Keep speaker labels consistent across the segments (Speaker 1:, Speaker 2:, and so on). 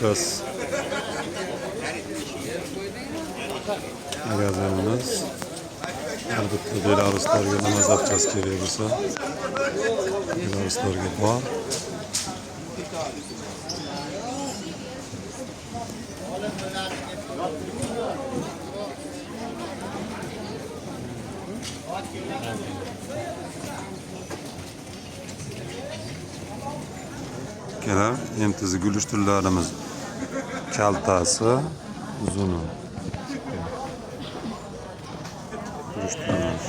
Speaker 1: Zapchas magazinimiz. Har bitta belaruslarga nima zapchas kerak bo'lsa, belaruslarga bor. Kelar MTZ gulishtirlarimiz kaltasi, uzuni. Gulishtirlar.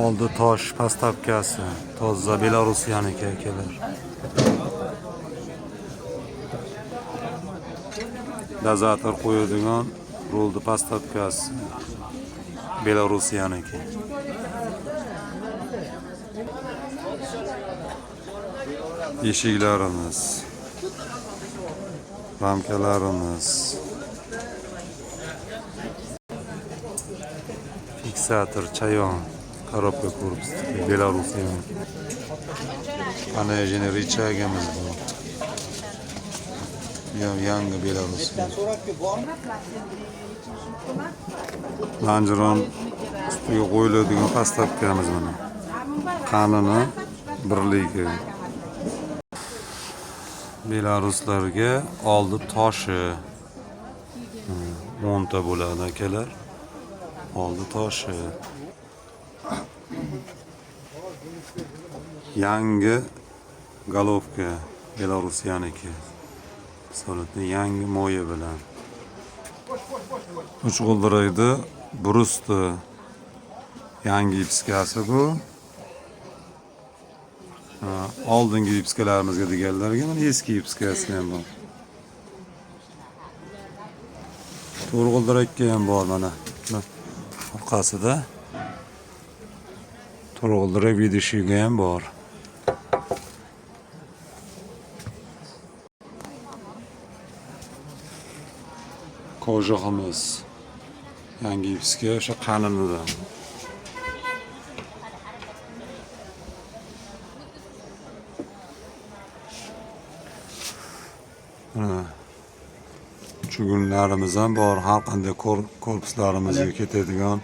Speaker 1: Oldi tosh поставкасы, toza Belarusyaniki akalar. Dozator qo'yadigan rulni поставкасы Belarusyaniki. Eshiklarimiz, ramkalarimiz, fiksator, chayon, коробка korpusniki, Belarusyaniki. Пониженный рычаг imiz bu. Yangi Belarus. Lanjiron ustiga qo'yiladigan поставка miz mana. Qalini birligi. Belaruslarga oldi toshi 10 ta bo'ladi akalar. Oldi toshi. Yangi golovka Belarusyaniki. Absolutно yangi moya bilan. Uch g'ildirakda brusni yangi ipskasi bu. Ha, oldingi ipskalarimizga deganlarga mana eski ipskasi ham bor. To'rt g'ildirakka ham bor mana. Mana orqasida to'rt g'ildirak vidishiga ham bor. Ko'jig'imiz yangi ipska o'sha qalinidan. Mana chugunlarimiz ham bor. Har qanday korpuslarimizga ketadigan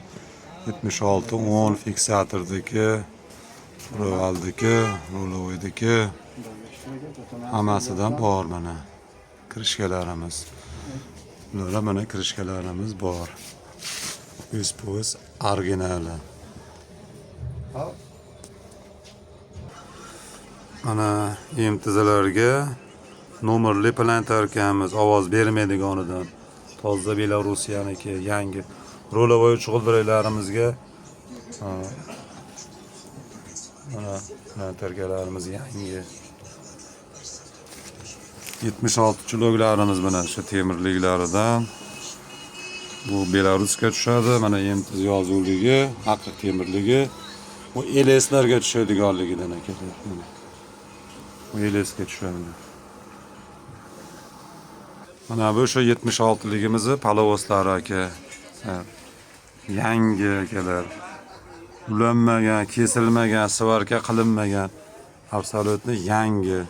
Speaker 1: 76 10 fiksatordiki, ro'valdiki, rulovoydiki hammasidan bor mana krishkalarimiz. Bular mana krishkalarimiz bor. 100% originali. Mana MTZlarga nomerli plantarkamiz ovoz bermaydiganidan. Toza Belarusyaniki yangi rulovoy g'ildiraklarımizga mana plantarkalarimiz yangi. 76 chuloklarimiz mana shu temirliklaridan. Bu Belarusga tushadi. Mana MTZ yozuvligi, haqiqiy temirligi. Bu LSlarga tushadiganligidan akalar. Mana. Bu LSga tushadi. Mana bu o'sha 76ligimizni palovozlari aka. Ha, yangi akalar. Ulanmagan, kesilmagan, svarka qilinmagan. Абсолютно yangi.